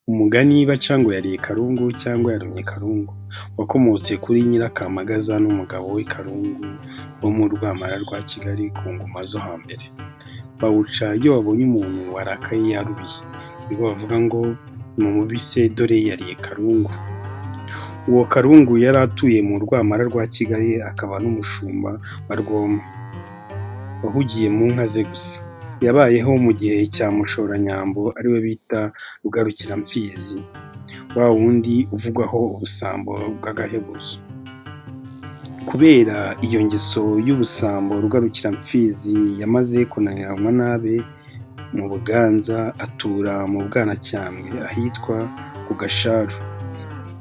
Umugani baca ngo yariye karungu cyangwa yarumye karungu, wakomotse kuri Nyirakamagaza n'umugabo we Karungu bo mu Rwampara rwa Kigali ku ngoma zo hambere. Bawuca iyo babonye umuntu warakaye yarubiye, nibwo bavuga ngo nimumubise dore yariye karungu. Uwo Karungu yari atuye mu Rwampara rwa Kigali akaba n'umushumba wa Rwoma, wahugiye mu nka ze gusa. Yabayeho mu gihe cya Mushoranyambo ariwe bita Rugarukiramfizi, wa wundi uvugwaho ubusambo bw'agahebuzo. Kubera iyo ngeso y'ubusambo Rugarukiramfizi yamaze kunaniranwa n'abe mu Buganza, atura mu Bwanacyambwe ahitwa ku Gasharu,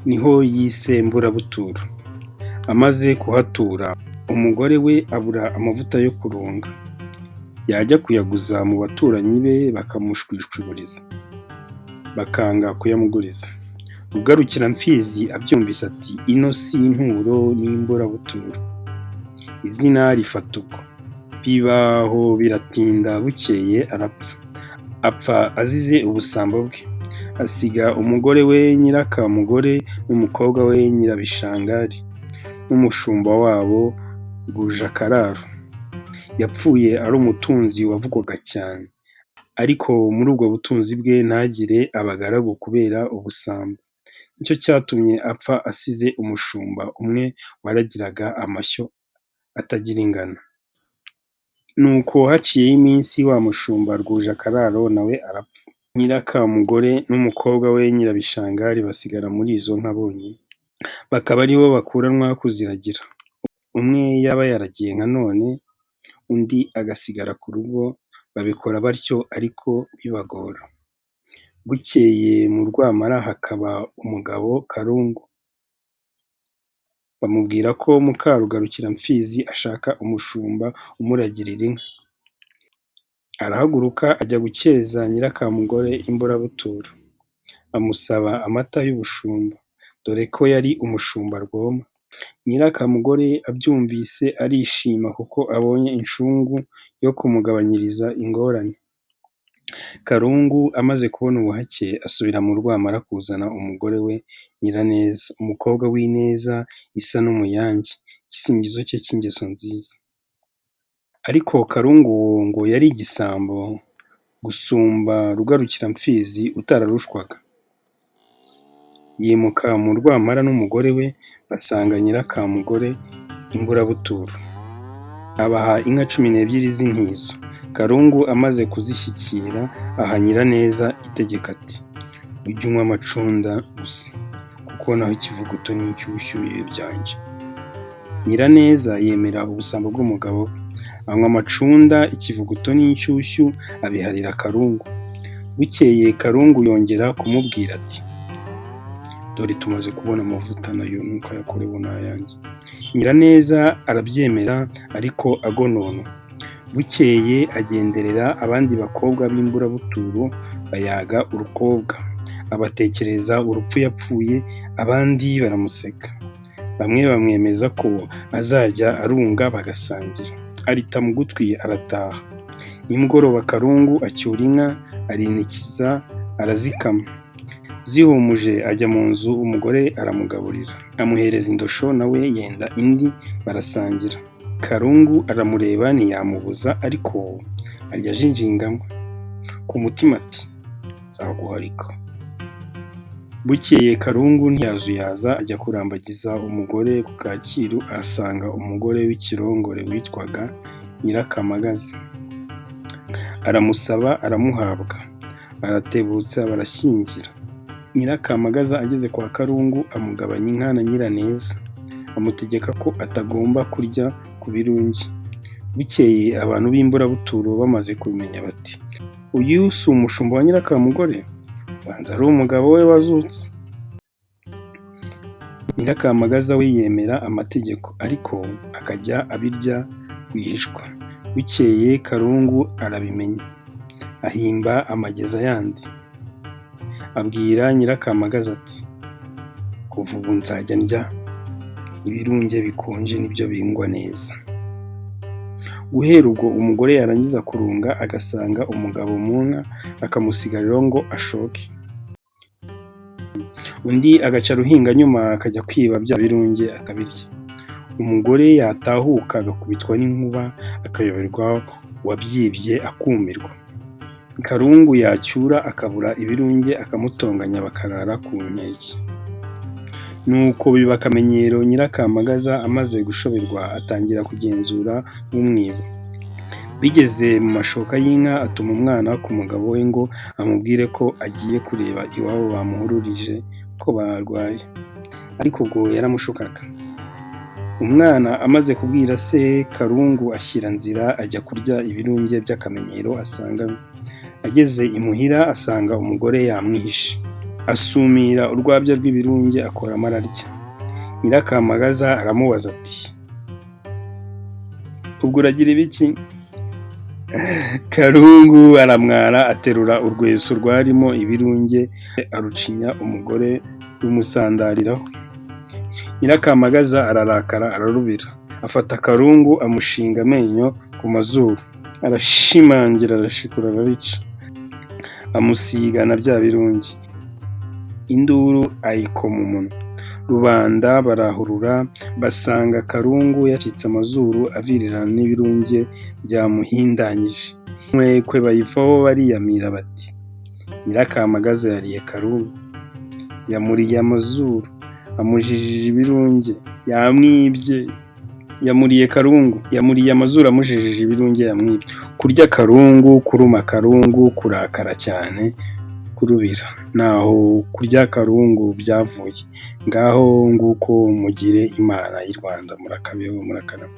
niho yise Mburabuturo. Amaze kuhatura umugore we abura amavuta yo kurunga, yajya kuyaguza mu baturanyi be bakamushwishwiburiza, bakanga kuyamuguriza. Rugarukiramfizi abyumvise ati ino si inturo ni imburabuturo, izina rifata uko. Biba aho biratinda bukeye arapfa, apfa azize ubusambo bwe, asiga umugore we Nyirakamugore n'umukobwa we Nyirabishangari n'umushumba wabo Rwujakararo. Yapfuye ari umutunzi wavugwaga cyane, ariko muri ubwo butunzi bwe ntagire abagaragu kubera ubusambo. Nicyo cyatumye apfa asize umushumba umwe waragiraga amashyo atagira ingano. Nuko haciyeho iminsi wa mushumba Rwujakararo na we arapfa. Nyirakamugore n'umukobwa we Nyirabishangari basigara muri izo nka bonyine, bakaba ari bo bakuranwa kuziragira. Umwe yaba yaragiye nka none, undi agasigara ku rugo, babikora batyo ariko bibagora. Bukeye mu Rwampara hakaba umugabo Karungu, bamubwira ko Mukarugarukiramfizi ashaka umushumba umuragirira inka. Arahaguruka ajya gukeza Nyirakamugore imburabuturo, amusaba amata y'ubushumba, dore ko yari umushumba Rwoma. Nyirakamugore abyumvise arishima kuko abonye incungu yo kumugabanyiriza ingorane. Karungu amaze kubona ubuhake asubira mu Rwampara kuzana umugore we Nyiraneza, umukobwa w'ineza isa n'umuyange, igisingizo cye cy'ingeso nziza. Ariko Karungu uwo ngo yari igisambo gusumba Rugarukiramfizi utararushwaga. Yimuka mu Rwampara n'umugore we basanga Nyirakamugore imburabuturo, abaha inka 12 z'intizo. Karungu amaze kuzishyikira aha Nyiraneza itegeko ati ujye unywa amacunda gusa kuko naho ikivuguto n'inshyushyu biba ibyanjye. Nyiraneza yemera ubusambo bw'umugabo we, anywa amacunda, ikivuguto n'inshyushyu abiharira Karungu. Bukeye Karungu yongera kumubwira ati dore tumaze kubona amavuta nayo ntukayakoreho n'ayanjye. Nyiraneza arabyemera ariko agononwa. Bukeye agenderera abandi bakobwa b'imburabuturo bayaga urukobwa, abatekerereza urupfu yapfuye, abandi baramuseka. Bamwe bamwemeza ko azajya arunga bagasangira. Arita mu gutwi arataha. Nimugoroba Karungu acyura inka arinikiza arazikama. Zihumuje ajya mu nzu umugore aramugaburira, amuhereza indosho nawe yenda indi barasangira. Karungu aramureba ntiyamubuza ariko arya ajijinganywa. Ku mutima ati nzaguharika. Bukeye Karungu ntiyazuyaza ajya kurambagiza umugore ku Kacyiru ahasanga umugore w'ikirongore witwaga Nyirakamagaza. Aramusaba aramuhabwa, aratebutsa barashyingira. Nyirakamagaza ageze kwa Karungu amugabanya inka na Nyiraneza, amutegeka ko atagomba kurya ku birungi. Bukeye abantu b'imburabuturo bamaze kubimenya bati uyu si umushumba wa Nyirakamugore? Ubanza ari umugabo we wazutse. Nyirakamagaza we yemera amategeko ariko akajya abirya rwihishwa. Bukeye Karungu arabimenya, ahimba amageza yandi. Abwira Nyirakamagaza ati kuva ubu nzajya ndya ibirunge bikonje nibyo bingwa neza. Guhera ubwo umugore yarangiza kurunga agasanga umugabo mu nka akamusigariraho ngo ashoke. Undi agaca ruhinganyuma akajya kwiba bya birunge akabirya. Umugore yatahuka agakubitwa n'inkuba akayoberwa uwabyibye akumirwa. Karungu yacyura akabura ibirunge akamutonganya bakarara ku nkeke. Nuko biba akamenyero Nyirakamagaza amaze gushoberwa atangira kugenzura umwiba. Bigeze mu mashoka y'inka atuma umwana ku mugabo we ngo amubwire ko agiye kureba iwabo bamuhururije ko barwaye. Ariko ubwo yaramushukaga. Umwana amaze kubwira se Karungu ashyira nzira ajya kurya ibirunge by'akamenyero asanganywe. Ageze imuhira asanga umugore yamwihishe. Asumira urwabya rw'ibirunge akoramo ararya. Nyirakamagaza aramubaza ati "Ubwo uragira ibiki?" Karungu aramwara aterura urweso rwarimo ibirunge arucinya umugore rumusandariraho. Nyirakamagaza ararakara ararubira. Afata Karungu amushinga amenyo ku mazuru, arashimangira arashikura arabica, amusiga na bya birunge. Induru ayikoma umunwa. Rubanda barahurura basanga Karungu yacitse amazuru avirirana n'ibirunge byamuhindanyije. Inkwekwe bayivaho bariyamira bati "Nyirakamagaza yariye Karungu, yamuriye amazuru, amujijije ibirunge, yamwibye." Yamuriye Karungu, yamuriye amazuru amujijije ibirunge yamwibye. Kurya karungu, kuruma karungu, kurakara cyane, kurubira. Naho kurya karungu byavuye. Ngaho nguko mugire Imana y'i Rwanda murakabeho murakarama.